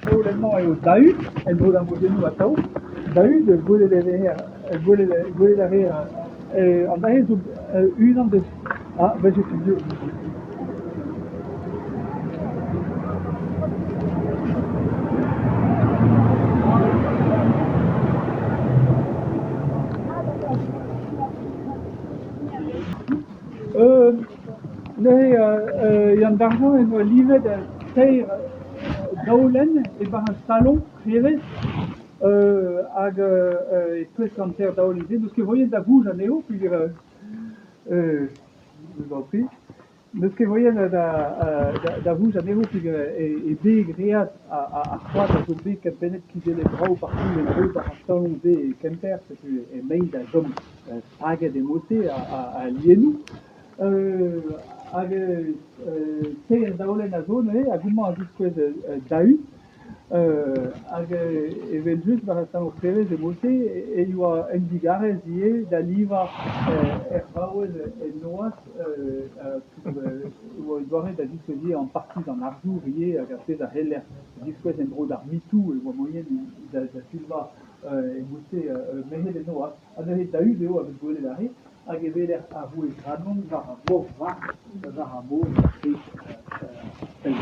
Taolenn-mañ eo Dahud, en-dro d'ar mojennoù atav. Dahud, gwelet e reer gwelet gwelet a reer an dra-se zo unan deus ah ben setu Neuze Yann Varc'han en doa livet teir daolenn e-barzh ar saloñ prevez hag e-touesk an teir daolenn-se n'eus ket moaien da gouzout anezho peogwir N'eus ket moaien da vout anezho peogwir eo bet graet ar c'hoad a zo bet kempennet kizellet brav partout en-dro war ar saloñ-se e Kemper setu emaint da chom staget e mod-se al liennoù. Hag teir daolenn a zo neuze hag homañ a ziskouez Dahud. Hag evel-just war ar saloñs prevez e mod-se e oa un digarez ivez da livañ er vaouez en noazh e oa un doare da ziskouez an parti d'an arzour ivez hag ar pezh a c'heller diskouez en-dro d'ar metoù e oa moaien da filmañ e mod-se merc'hed en noazh. Ha neuze Dahud eo a vez gwelet aze hag e weler ar roue Gradlon war ar mor war war ar mor e pell.